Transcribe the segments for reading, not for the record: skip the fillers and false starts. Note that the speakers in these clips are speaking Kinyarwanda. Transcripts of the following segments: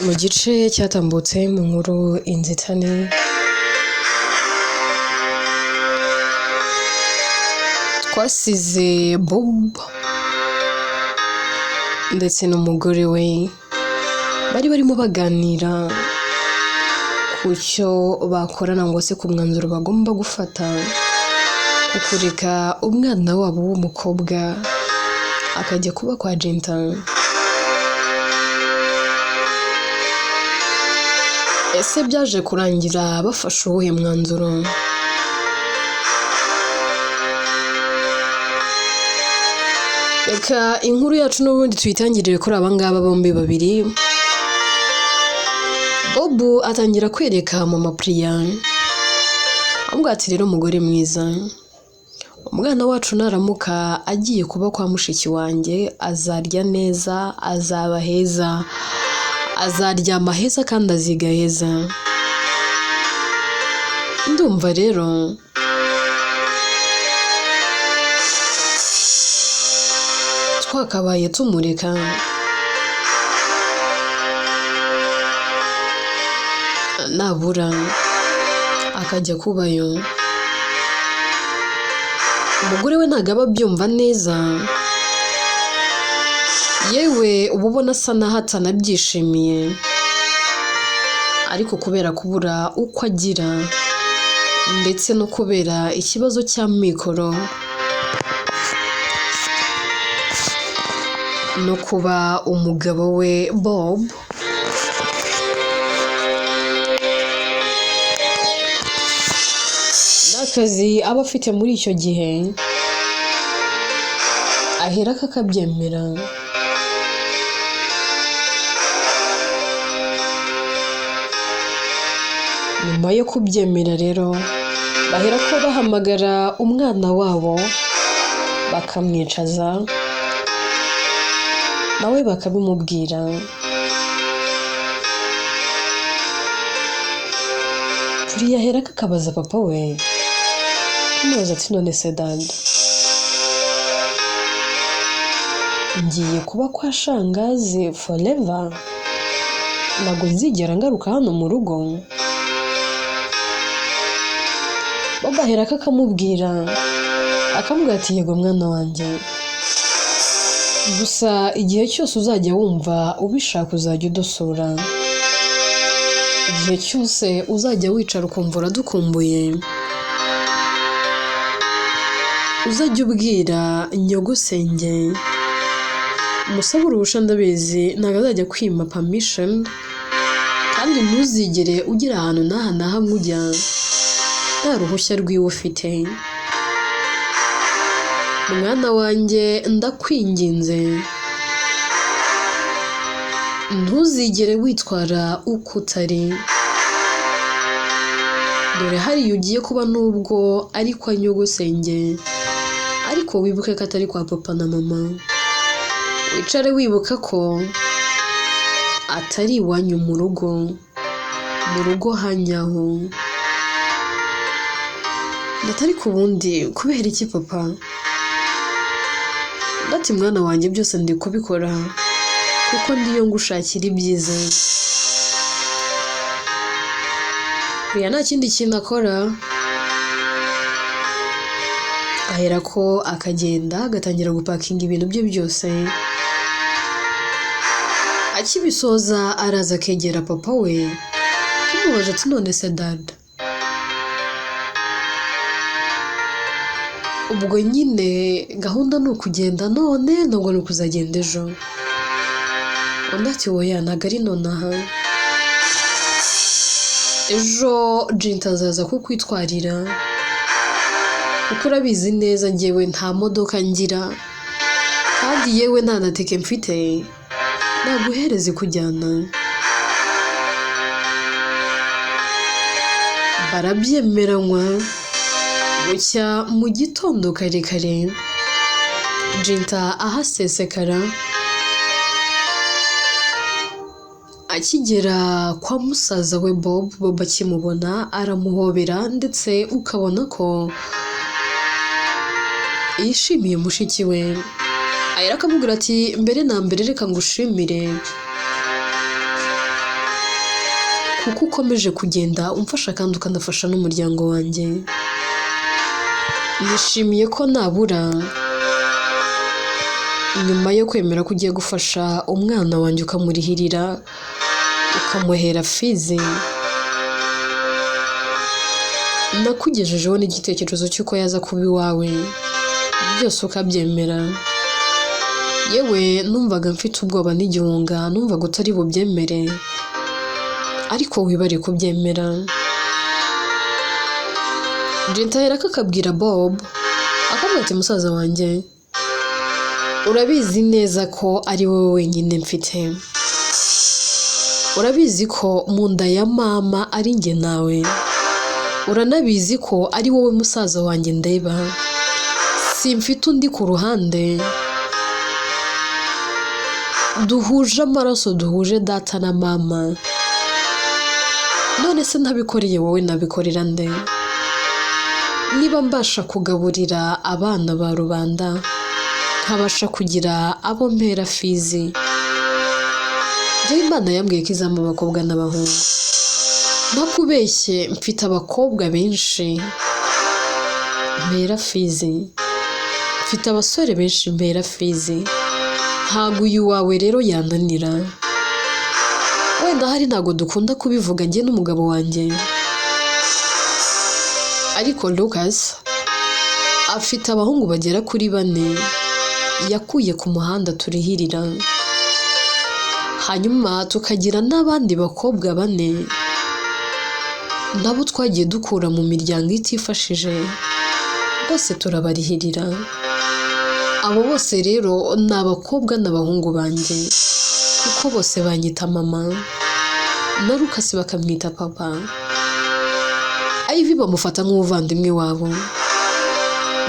Mu gice cyatambutse mu nkuru Inzitane, twasize Bob ndetse n'umugore we bari barimo baganira ku cyo bakorana ngo se ku mwanzuro bagomba gufata ku kureka umwana wabo w'umukobwa akajya kuba kwa Jenta. Ese byaje kurangira bafashe uwuhe mwanzuro? Reka inkuru yacu n'ubundi tuyitangirire kuri aba ngaba bombi babiri. Bob atangira kwereka mama Priya, amubwira ati rero mugore mwiza, umwana wacu naramuka agiye kuba kwa mushiki wanjye azarya neza, azaba heza, azaryama heza kandi aziga heza. Ndumva rero twakabaye tumureka nabura akajya kubayo. Umugore we ntabwo aba abyumva neza, yewe uba ubona asa naho atanabyishimiye, ariko kubera kubura uko agira ndetse no kubera ikibazo cy'amikoro no kuba umugabo we Bob n'akazi aba afite muri icyo gihe aherako akabyemera. Nyuma yo kubyemera rero baherako bahamagara umwana wabo bakamwicaza nawe bakabimubwira. Priya aherako akabaza papa we, amubaza ati none se dada, ngiye kuba kwa shangazi forever, ntabwo nzigera ngaruka hano mu rugo? Bob aherako akamubwira, akamubwira ati yego mwana wanjye, gusa igihe cyose uzajya wumva ubishaka uzajya udusura, igihe cyose uzajya wicara ukumva uradukumbuye, uzajya ubwira nyogosenge umusabe uruhushya, ndabizi ntabwo azajya kwima permission, kandi ntuzigere ugira ahantu n'aha na hamwe ujya nta ruhushya rw'iwe ufite. Mwana wanjye ndakwinginze, ntuzigere witwara uko utari, dore hariya ugiye kuba nubwo ari kwa nyogosenge, ariko wibuke ko atari kwa papa na mama, wicare wibuka ko atari iwanyu mu rugo, mu rugo hanyaho. Ndatari ku bundi kubera iki papa? Ndati mwana wanjye byose ndi kubikora kuko ndiyo ngushakira ibyiza. Priya nta kindi kintu akora, aherako akagenda agatangira gupakinga ibintu bye byose. Akibisoza araza akegera papa we, akamubaza ati none se dada, ubwo nyine gahunda ni ukugenda none ntabwo ni ukuzagenda ejo? Undi ati oya ntabwo ari nonaha, ejo Jinta azaza kukwitwarira, kuko urabizi neza njyewe nta modoka ngira, kandi yewe nta na tike mfite naguhereza ikujyana. Barabyemeranywa, bucya mu gitondo kare kare Jinta ahasesekara, akigera kwa musaza we Bob, Bob akimubona aramuhobera ndetse ukabona ko yishimiye mushiki we. Ahera akamubwira ati mbere na mbere reka ngushimire Kuko ukomeje kugenda umfasha kandi ukanafasha n'umuryango wanjye. Nishimiye ko nabura nyuma yo kwemera ko ugiye gufasha umwana wanjye ukamurihirira, ukamuhera fees, nakugejejeho n'igitekerezo cy'uko yaza kuba iwawe, byose ukabyemera. Yewe numvaga mfite ubwoba n'igihunga, numvaga utari bubyemere, ariko wibare kubyemera. Jenta aherako akabwira Bob, akamubwira ati musaza wanjye, urabizi neza ko ari wowe wenyine mfite. Urabizi ko mu nda ya mama ari njye nawe. Uranabizi ko ari wowe musaza wanjye ndeba. Simfite undi ku ruhande. Duhuje amaraso, duhuje data na mama. None se ntabikoreye wowe nabikorera nde? Niba mbasha kugaburira abana ba rubanda, nkabasha kugira abo mpera fees. Njyewe Imana yambwiye ko izampa abakobwa n'abahungu. Ntakubeshye mfite abakobwa benshi mpera fees. Mfite abasore benshi mpera fees. Ntabwo uyu wawe rero yananira. Wenda hari ntabwo dukunda kubivuga njye n'umugabo wanjye. Ariko Lucas afite abahungu bagera kuri 4 yakuye ku muhanda turihirira. Hanyuma tukagira n'abandi bakobwa 4 nabo twagiye dukura mu miryango itifashije, bose turabarihirira. Abo bose rero ni abakobwa n'abahungu banjye, kuko bose banyita mama, na Lucas bakamwita papa. Ivy bamufata nk'umuvandimwe wabo.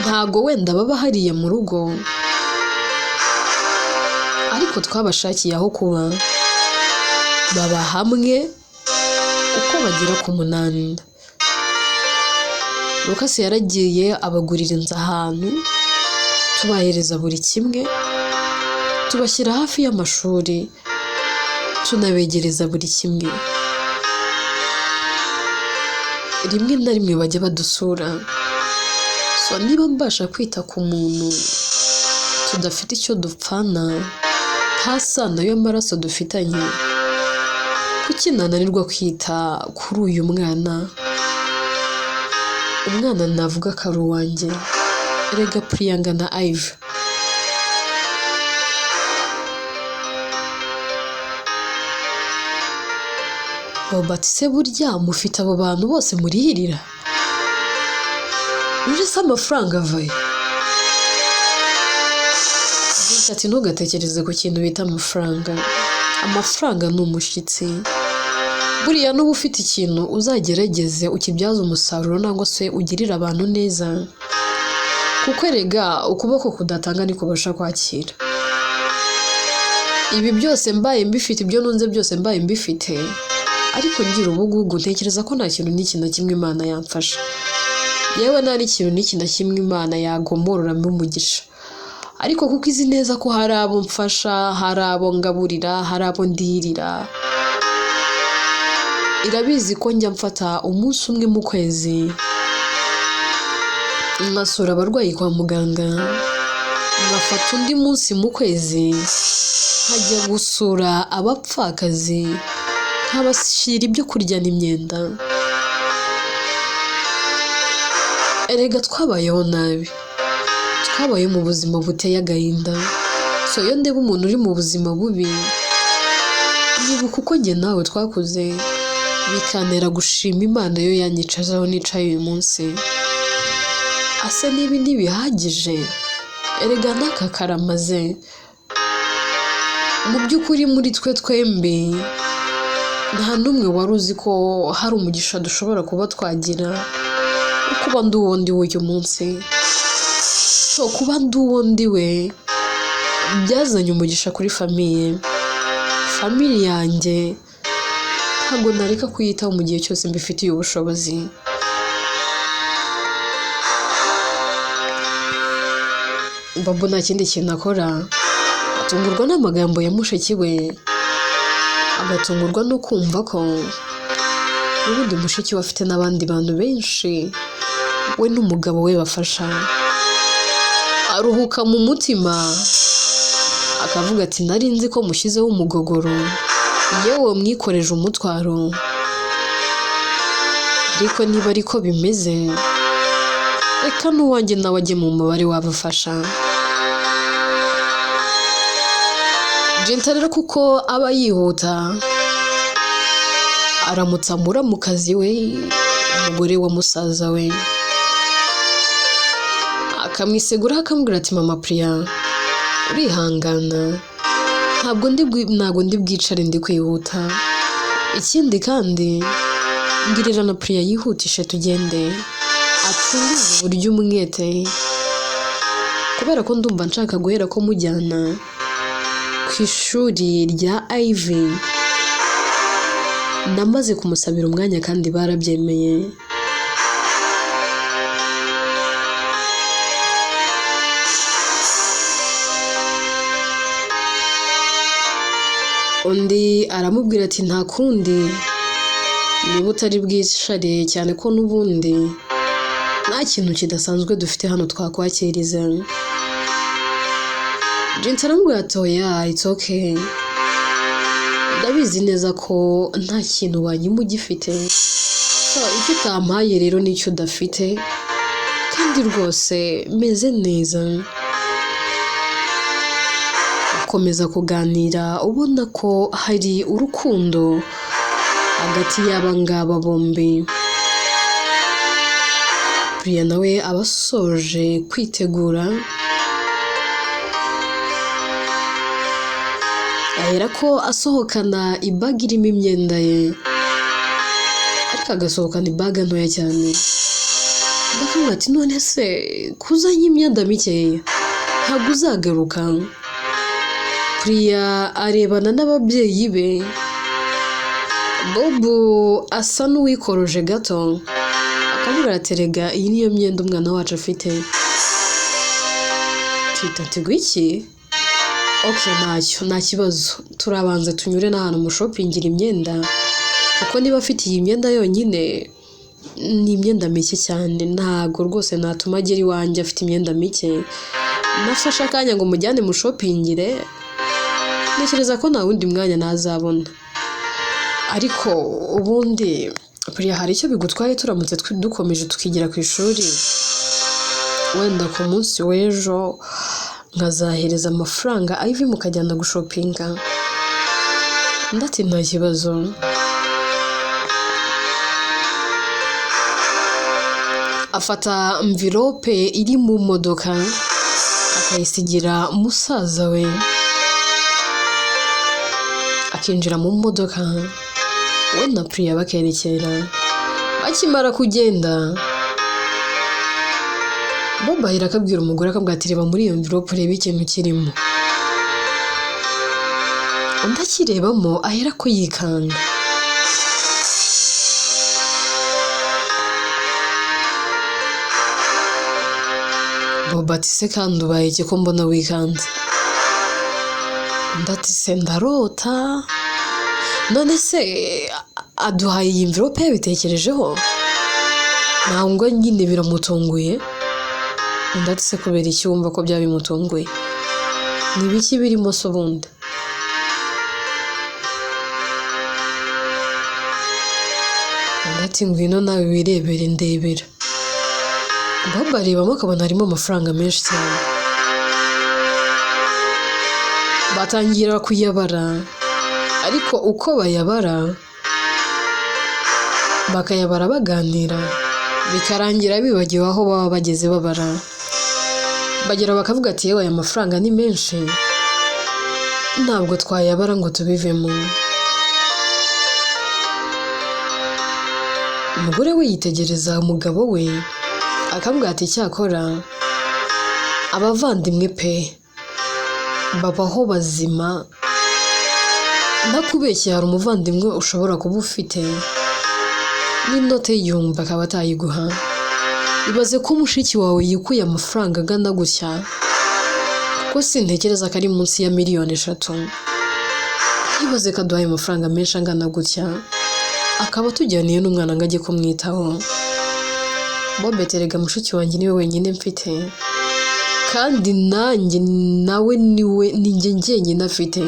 Ntago wenda baba hariya mu rugo, ariko twabashakiye aho kuba, baba hamwe uko bagera ku 8. Lucas yaragiye abagurira inzu ahantu, tubahereza buri kimwe, tubashyira hafi y'amashuri, tunabegereza buri kimwe. Rimwe na rimwe bajya badusura. So niba mbasha kwita ku muntu tudafite icyo dupfana, nta sano y'amaraso dufitanye, kuki nananirwa kwita kuri uyu mwana? Umwana navuga ko ari uwanjye. Erega Priyanka na Ivy. Robert se burya mufite abo bantu bose murihirira? Uje se amafaranga avaye? Ati ntugatekereze ku kintu bita amafaranga. Amafaranga ni umushyitsi. Buriya nuba ufite ikintu uzagerageze ukibyaze umusaruro nangwa se ugirire abantu neza. Kuko erega ukuboko kudatanga niko kubasha kwakira. Ibi byose mbaye mbifite, ibyo nunze byose mbaye mbifite, ariko ngira ubugugu ntekereza ko nta kintu n'iki na kimwe Imana yamfasha. Yewe nta n'ikintu n'iki na kimwe Imana yagomororamo umugisha. Ariko kuko izi neza ko hari abo mfasha, hari abo ngaburira, hari abo ndirira, irabizi ko njya mfata umunsi umwe mu kwezi nkasura abarwayi kwa muganga, ngafata undi munsi mu kwezi nkajya gusura abapfakazi, nkabashyira ibyo kurya n'imyenda. Erega twabayeho nabi, twabaye mu buzima buteye agahinda. So iyo ndeba umuntu uri mu buzima bubi, nibuka uko njye nawe twakuze, bikantera gushima Imana yo yanyicaje aho nicaye uyu munsi. Asa n'ibi ntibihagije, erega n'aka karamaze. Mu by'ukuri muri twe twembi nta n'umwe wari uzi ko hari umugisha dushobora kuba twagira kuba ndi uwo ndi we uyu munsi. So kuba ndi uwo ndi we byazanye umugisha kuri famiye. Family yanjye ntabwo nareka kuyitaho mu gihe cyose mbifitiye ubushobozi. Bobo nta kindi kintu akora, atungurwa n'amagambo ya mushiki we, agatungurwa no kumva ko N'ubundi mushiki we afite n'abandi bantu benshi we n'umugabo we bafasha. Aruhuka mu mutima, akavuga ati: "Nari nzi ko mushyizeho umugogoro, yewe mwikoreje umutwaro, ariko niba ariko bimeze, reka n'uwanjye nawe ajye mu mubare wabafasha." Jenta rero kuko aba yihuta, aramutsa muramukazi we, umugore wa musaza we, akamwiseguraho, akamubwira ati: "Mama Priya, urihangana, ntabwo ndi bwicare, ndi kwihuta. Ikindi kandi mbwirira na Priya yihutishe tugende, acunguze uburyo umwete, kubera ko ndumva nshaka guhera ko mujyana ku ishuri rya Ivy. Namaze kumusabira umwanya kandi barabyemeye." Undi aramubwira ati: "Nta kundi, niba utari bwicare, cyane ko n'ubundi nta kintu kidasanzwe dufite hano twakwakiriza." Jinsi aramubwira ati: "Oya, it's okay, ndabizi neza ko nta kintu wanyuma ugifite. So icyo utampaye rero nicyo udafite, kandi rwose meze neza." Bakomeza kuganira, ubona ko hari urukundo hagati y'aba ngaba bombi. Priya nawe aba asoje kwitegura, ahera ko asohokana ibag irimo imyenda ye, ariko agasohokana ibag ntoya cyane. Ndakamubwira ati: "None se kuzanye imyenda mikeya, ntabwo uzagaruka?" Priya arebana n'ababyeyi be, Bobo asa n'uwikoroje gato, akamubwira ati: "Erega iyi niyo myenda umwana wacu afite." Twita ati: "Iki ok, ntacyo, nta kibazo, turabanza tunyure n'ahantu mushopingira imyenda, kuko niba afite iyi myenda yonyine ni imyenda mike cyane, ntabwo rwose natuma agera iwanjye afite imyenda mike. Nafashe akanya ngo mujyane mushopingire, ntekereza ko nta wundi mwanya nazabona. Ariko ubundi Priya, hari icyo bigutwaye turamutse dukomeje tukigira ku ishuri, wenda ku munsi w'ejo nkazahereza amafaranga Ivy mukajyana gushopinga?" Undi ati: "Nta kibazo." Afata envelope iri mu modoka akayisigira musaza we, akinjira mu modoka, we na Priya bakerekera. Bakimara kugenda, Bob ahera akabwira umugore, akabwira ati: "Reba muri iyo envelope urebe ikintu kirimo." Undi akirebamo ahera ko yikanga. Bob ati: "Se kandi ubaye iki ko mbona wikanze?" Undi ati: "Se ndarota? None se aduhaye iyi envelope yabitekerejeho?" Ntabwo nyine biramutunguye. Undi ati: "Se kubera iki wumva ko byaba bimutunguye? Ni ibiki birimo se ubundi?" Undi ati: "Ngwino nawe wirebere, ndebera." Bob arebamo akabona harimo amafaranga menshi cyane. Batangira kuyabara, ariko uko bayabara bakayabara baganira, bikarangira bibagiwe aho baba bageze babara. Bagera bakavuga ati: "Yewe, aya mafaranga ni menshi, ntabwo twayabara ngo tubivemo." Umugore we yitegereza umugabo we, akamubwira ati: "Cyakora abavandimwe pe babaho bazima, ntakubeshye, hari umuvandimwe ushobora kuba ufite n'inote y'igihumbi akaba atayiguha. Ibaze ko mushiki wawe yikuye amafaranga angana gutya, kuko sintekereza ko ari munsi ya 3 miliyoni. Ibaze ko aduhaye amafaranga menshi angana gutya." Akaba atujyaniye n'umwana ngo ajye kumwitaho. Bob erega mushiki wanjye niwe wenyine mfite, kandi nanjye nawe niwe ninjye njyenyine afite.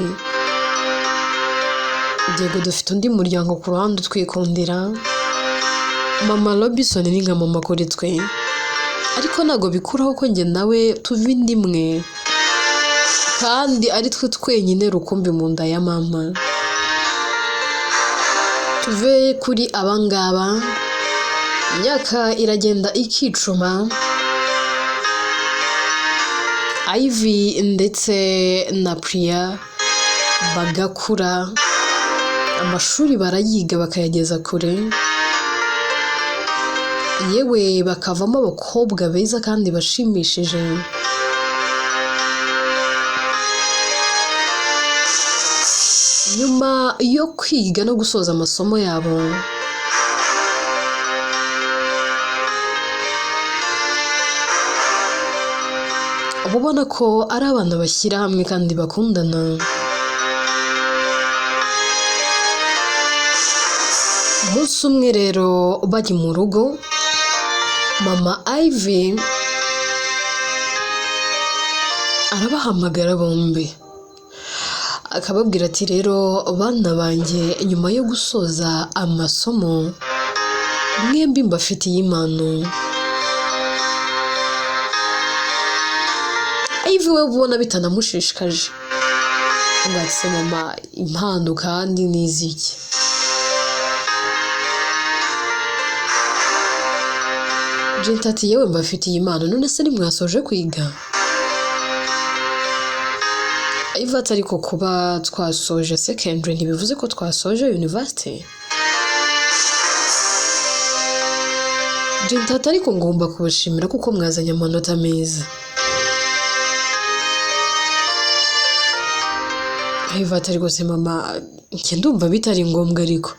Yego dufite undi muryango ku ruhande utwikundira, mama Robinson ni nka mama kuri twe, ariko ntabwo bikuraho ko njye nawe tuva inda imwe, kandi ari twe twenyine rukumbi mu nda ya mama. Tuve kuri abangaba, imyaka iragenda ikicuma, Ivy ndetse na Priya bagakura, amashuri barayiga bakayageza kure, yewe bakavamo abakobwa beza kandi bashimishije. Nyuma yo kwiga no gusoza amasomo yabo, uba ubona ko ari abana bashyira hamwe kandi bakundana. Umunsi umwe rero bari mu rugo, mama Ivy arabahamagara bombi, akababwira ati rero bana banjye, nyuma yo gusoza amasomo mwembi mbafitiye impano. Ivy we ubona bitanamushishikaje, ati mama impano kandi ni iziki? Jenta ati yewe mbafitiye impano, none se ntimwasoje kwiga? Ivy ati ariko kuba twasoje secondary ntibivuze ko twasoje university. Jenta ati ariko ngomba kubashimira kuko mwazanye amanota meza. Ivy ati rwose mama, njye ndumva bitari ngombwa ariko.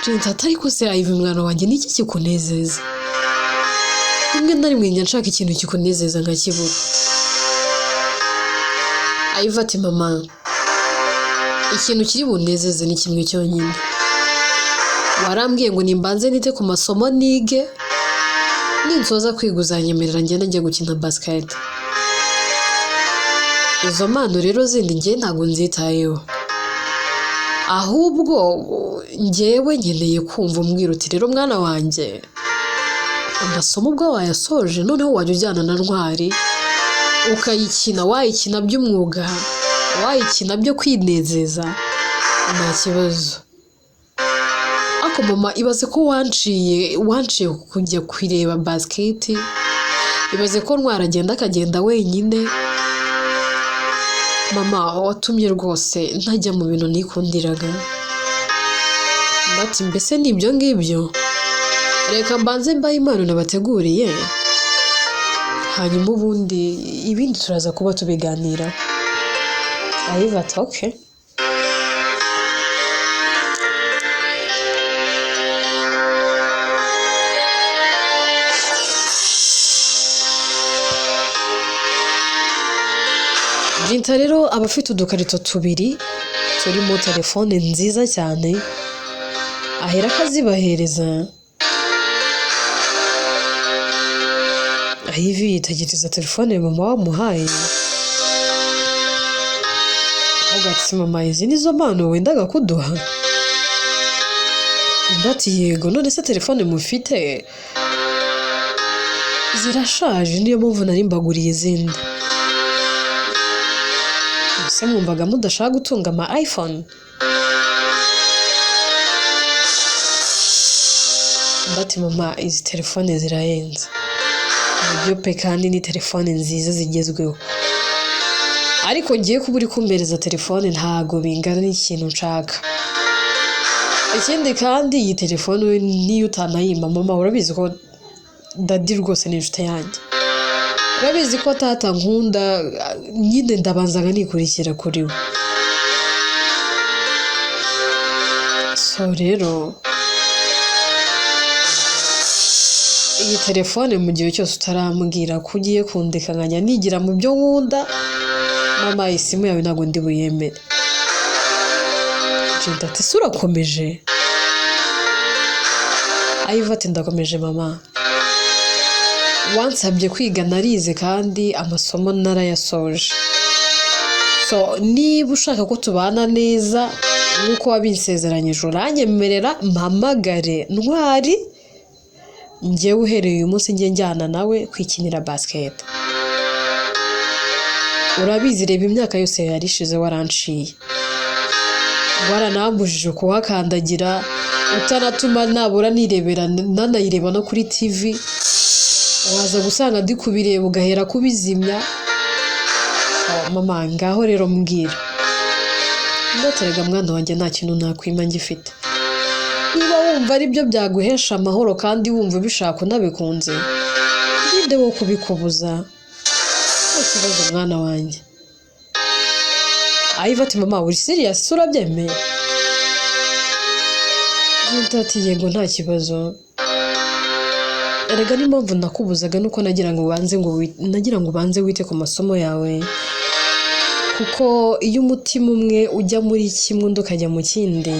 Jenta ati ariko se Ivy mwana wanjye ni iki kikunezeza? Rimwe na rimwe njya nshaka ikintu kikunezeza nkakibura. Ivy ati mama, ikintu kiri bunezeze ni kimwe cyonyine. Warambwiye ngo nimbanze nite ku masomo nige, ninsoza kwiga uzanyemerera ngende njye gukina basket. Izo mpano rero zindi njye ntabwo nzitayeho, ahubwo njyewe nkeneye kumva umbwira uti rero mwana wanjye, amasomo ubwo wayasoje noneho wajya ujyana na Ntwari ukayikina, wayikina by'umwuga, wayikina byo kwinezeza, nta kibazo. Ariko mama ibaze ko wanciye kujya kureba basket, ibaze ko Ntwari agenda akagenda wenyine. Mama watumye rwose ntajya mu bintu nikundiraga. Ndati mbese ni ibyo ngibyo? Reka mbanze mbahe impano nabateguriye, hanyuma ubundi ibindi turaza kuba tubiganira. Ivy ati okay. Jinta rero aba afite udukarito tubiri turimo telefone nziza cyane, ahera akazibahereza. Ivy yitegereza telefone mama wamuhaye, avuga ati mama izi nizo mpano wendaga kuduha? Undi ati yego, none se telefone mufite zirashaje, niyo mpamvu nari mbaguriye izindi. Ese mwumvaga mudashaka gutunga ama iPhone? Undi ati mama izi telefone zirahenze. Nibyo pe, kandi ni telefone nziza zigezweho, ariko ngiye kuba uri kumpereza telefone ntago bingana n'ikintu nshaka. Ikindi kandi iyi telefone niyo utanayimpa mama, urabizi ko dadi rwose ni inshuti yanjye, urabizi ko tata nkunda, nyine ndabanza nganikurikira kuri we. So rero iyi telefone mu gihe cyose utarambwira ko ugiye kundeka nkajya nigira mu byo nkunda, mama isimu yawe ntabwo ndi buyemere. Jinta ati ese urakomeje? Ivy ati ndakomeje mama, wansabye kwiga narize kandi amasomo narayasoje, so niba ushaka ko tubana neza nk'uko wabinsezeranyije uranyemerera mpamagare Ntwari, njyewe uhereye uyu munsi njye njyana nawe kwikinira basket. Urabizi reba imyaka yose yari ishize waranciye, waranambujije kuhakandagira, utaratuma nabura nirebera nanayireba no kuri TV, waza gusanga ndi kubireba ugahera kubizimya. Mama ngaho rero mbwira. Ndaterega mwana wanjye nta kintu nakwima ngifite, niba wumva ari byo byaguhesha amahoro kandi wumva ubishaka unabikunze, ninde wo kubikubuza? Nta kibazo mwana wanjye. Ivy ati mama uri serious urabyemeye? Jinta ati yego nta kibazo. Erega n'impamvu nakubuzaga nuko nagira ngo ubanze wite ku masomo yawe, kuko iyo umutima umwe ujya muri kimwe undi ukajya mu kindi,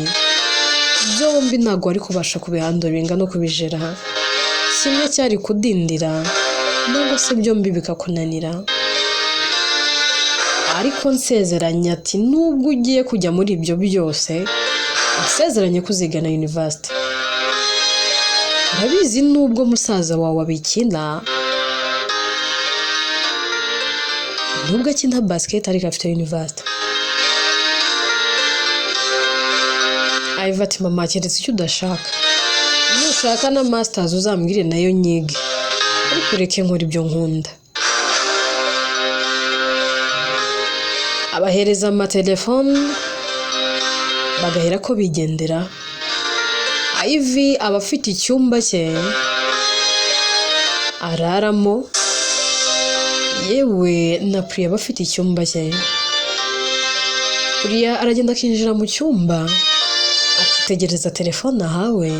byombi ntabwo wari kubasha kubihanduringa no kubijera, kimwe cyari kudindira nangwa se byombi bikakunanira. Ariko nsezeranye ati nubwo ugiye kujya muri ibyo byose, nsezeranye kuzigana university. Urabizi nubwo musaza wawe abikina, nubwo akina basket ariko afite university. Ivy ati mama keretse icyo udashaka, nushaka na masters uzambwire nayo nyige, ariko ureke nkora ibyo nkunda. Abahereza amatelefone bagahera ko bigendera. Ivy aba afite icyumba cye araramo, yewe na Priya aba afite icyumba cye. Priya aragenda akinjira mu cyumba akitegereza telefone ahawe,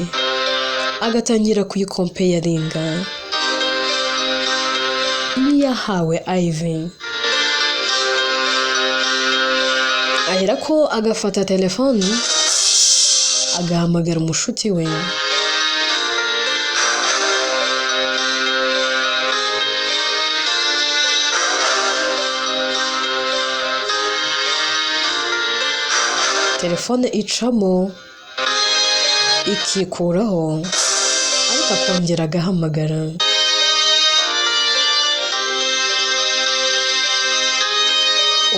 agatangira kuyikompeyaringa n'iyahawe Ivy. Ahera ko agafata telefone agahamagara umushuti we. Telefone icamo ikikuraho, ariko akongera agahamagara.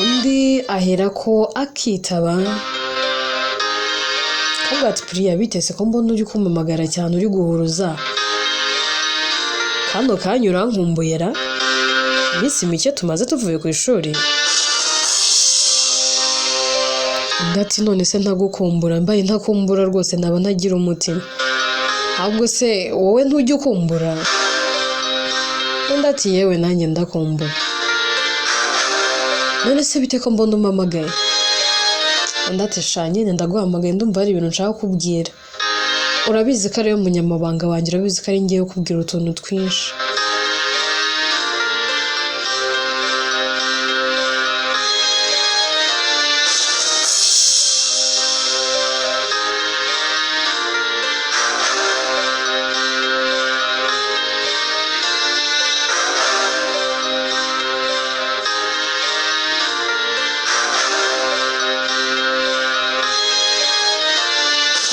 Undi ahera ko akitaba, akavuga ati Priya bitese ko mbona uri kumpamagara cyane uri guhuruza, kano kanya urankumbuye ra, iminsi mike tumaze tuvuye ku ishuri. Undi ati none se ntagukumbura, mbaye ntakumbura rwose naba ntagira umutima, ahubwo se wowe ntujya ukumbura? Undi ati yewe nanjye ndakumbura. None se bite ko mbona umpamagaye? Undi ati sha nyine ndaguhamagaye ndumva hari ibintu nshaka kukubwira, urabizi ko ariwe munyamabanga wanjye, urabizi ko ari ngiye kukubwira utuntu twinshi.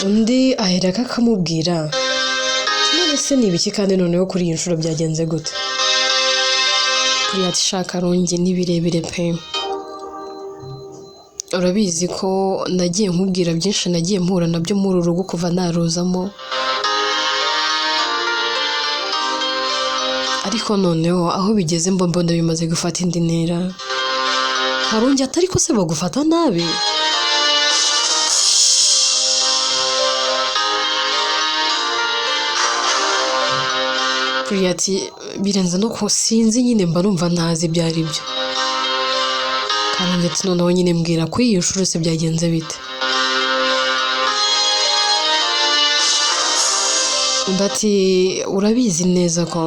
Undi aherako akamubwira, none se ni ibiki kandi noneho kuri iyi nshuro byagenze gute? Priya ati sha Karungi ni birebire pe, urabizi ko nagiye nkubwira byinshi nagiye mpura nabyo muri uru rugo kuva naruzamo, ariko noneho aho bigeze mba mbona bimaze gufata indi ntera. Karungi ati ariko se bagufata nabi? Priya ati birenze no ko sinzi nyine mba numva ntazi ibyo ari byo. Karungi ati noneho nyine mbwira kuri iyi nshuro se byagenze bite? Undi ati urabizi neza ko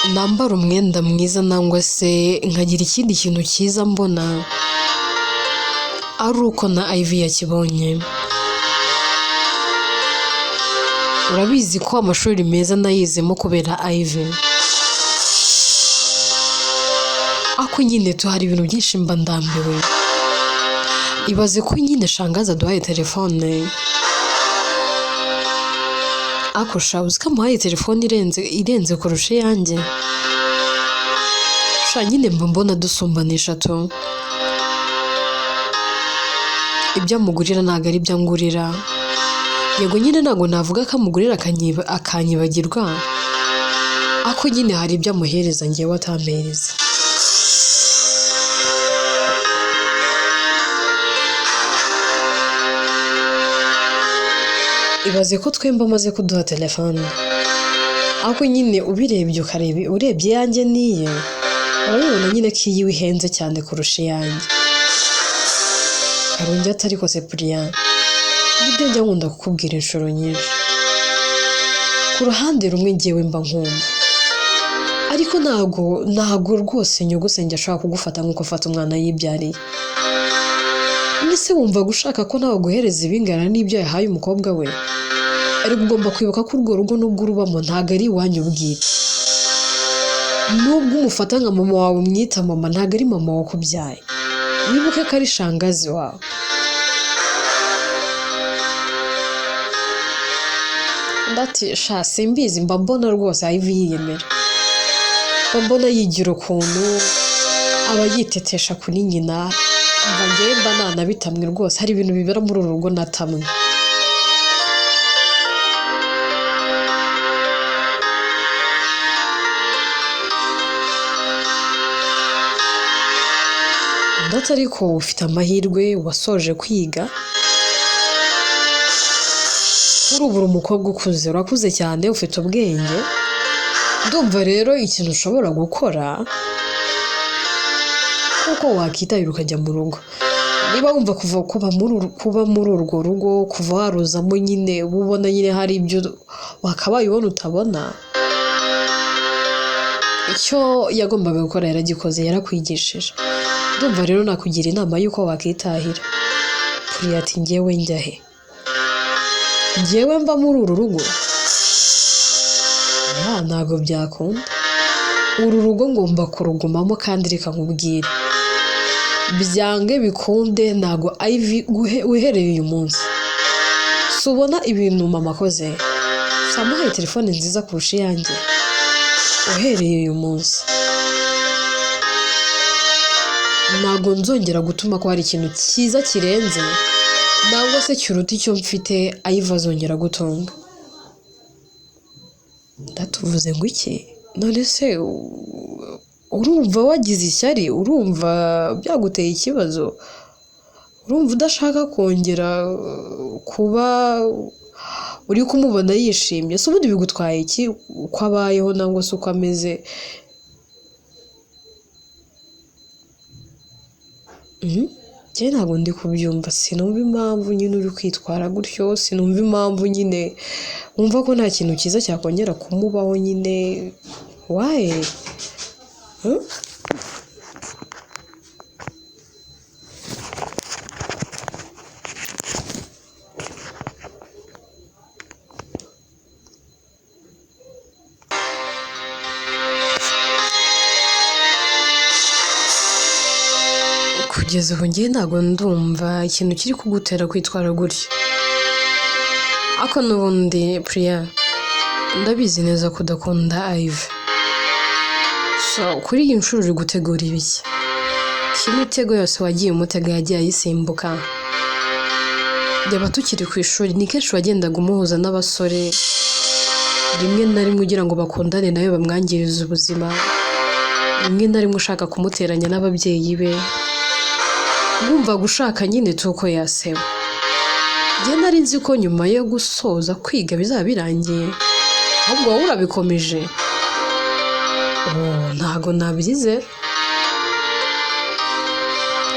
Nambara umwenda mwiza nangwa se nkagira ikindi kintu cyiza mbona ari uko na Ivy yakibonye. Urabizi ko amashuri meza nayizemo kubera Ivy. Ako nyine tu hari ibintu byinshi mba ndambiwe. Ibaze ko nyine shangazi aduhaye telefone. Ako sha, uzi ko amuhaye telefone irenze kurusha iyanjye? Sha nyine mba mbona dusumbanisha tu. Ibyo amugurira ntabwo ari ibyo angurira. Yego nyine ntabwo navuga ko amugurira akanyibagirwa, ako nyine hari ibyo amuhereza njyewe atampereza. Ibaze ko twembi amaze kuduha telefone, ariko nyine ubirebye ukareba urebye iyanjye n'iye, urabibona nyine ko iyiwe ihenze cyane kurusha iyanjye. Karungi ati ariko se Priya, nibyo njya nkunda kukubwira inshuro nyinshi. Ku ruhande rumwe njyewe mba nkumva, ariko ntago rwose nyogosenge ashobora kugufata nk'uko afata umwana yibyariye. Mbese wumva gushaka ko nawe aguhereza ibingana n'ibyo yahaye umukobwa we? Ariko ugomba kwibuka ko urwo rugo nubwo urubamo ntago ari iwanyu bwite. Nubwo umufata nka mama wawe umwita mama, ntago ari mama wakubyaye. Wibuke ko ari shangazi wawe. Ndati sha simbizi, mba mbona rwose Ivy yiyemera, mba mbona yigira ukuntu aba yitetesha kuri nyina. Mba njyewe mba nanabitamwe rwose, hari ibintu bibera muri uru rugo natamwe. Ndetse ariko ufite amahirwe, wasoje kwiga, kuri ubu uri umukobwa ukuze, urakuze cyane, ufite ubwenge. Ndumva rero ikintu ushobora gukora kuko wakitahira ukajya mu rugo. Niba wumva kuva kuba muri urwo rugo, kuva waruzamo nyine, uba ubona nyine hari ibyo wakabaye ubona utabona, icyo yagombaga gukora yaragikoze, yarakwigishije. Ndumva rero nakugira inama y'uko wakitahira. Priya ati njyewe njya he? Njyewe mva muri uru rugo? Ya, ntabwo byakunda. Uru rugo ngomba kurugumamo kandi reka nkubwire, byange bikunde ntabwo Ivy uhereye uyu munsi. Si ubona ibintu mama akoze? Samuhaye telefone nziza kurusha iyanjye. Uhereye uyu munsi ntabwo nzongera gutuma ko hari ikintu cyiza kirenze nangwa se kiruta icyo mfite Ivy azongera gutunga. Ndatuvuze ngo iki? None se urumva wagize ishyari? Urumva byaguteye ikibazo? Urumva udashaka kongera kuba uri kumubona yishimye? Se ubundi bigutwaye iki uko abayeho nangwa se uko ameze? Njye ntabwo ndi kubyumva, sinumva impamvu nyine uri kwitwara gutyo, sinumva impamvu nyine wumva ko nta kintu cyiza cyakongera kumubaho nyine. Why? Kugeza ubu njye ntabwo ndumva ikintu kiri kugutera kwitwara gutya. Ariko n'ubundi Priya, ndabizi neza ko udakunda Ivy. So kuri iyi nshuro uri gutegura ibiki? Imitego yose wagiye umutega yagiye ayisimbuka. Yaba tukiri ku ishuri ni kenshi wagendaga umuhuza n'abasore, rimwe na rimwe ugira ngo bakundane nawe bamwangirize ubuzima, rimwe na rimwe ushaka kumuteranya n'ababyeyi be, wumva gushaka nyine tuko yaseba. Njye nari nzi ko nyuma yo gusoza kwiga bizaba birangiye, ahubwo wowe urabikomeje. Oh, ntago nabyizera.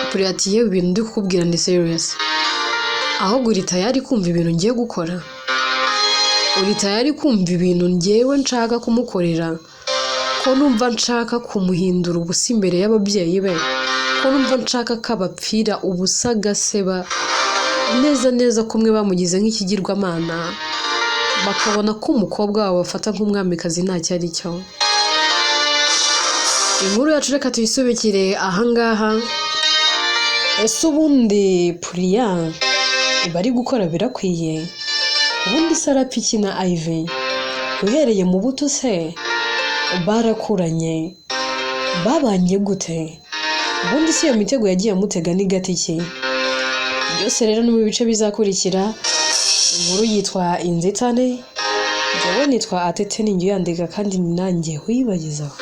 Priya ati yewe ibintu ndi kukubwira ni serious. Ahubwo uri tayari kumva ibintu ngiye gukora? Uri tayari kumva ibintu njyewe nshaka kumukorera Ko numva nshaka kumuhindura ubusa imbere y'ababyeyi be, ko numva nshaka ko abapfira ubusa agaseba neza neza, kumwe bamugize nk'ikigirwamana, bakabona ko umukobwa wabo bafata nk'umwamikazi ntacyo ari cyo. Inkuru yacu reka tuyisubikire ahangaha. Ese ubundi Puriya ibi ari gukora birakwiye? Ubundi se arapfa iki na Ivy? Uhereye mu buto se barakuranye, babanye gute? Ubundi se iyo mitego yagiye amutega ni gati ki? Byose rero ni mu bice bizakurikira. Inkuru yitwa Inzitane. Njyewe nitwa Atete, ninjye uyandika kandi ni nanjye uyibagezaho.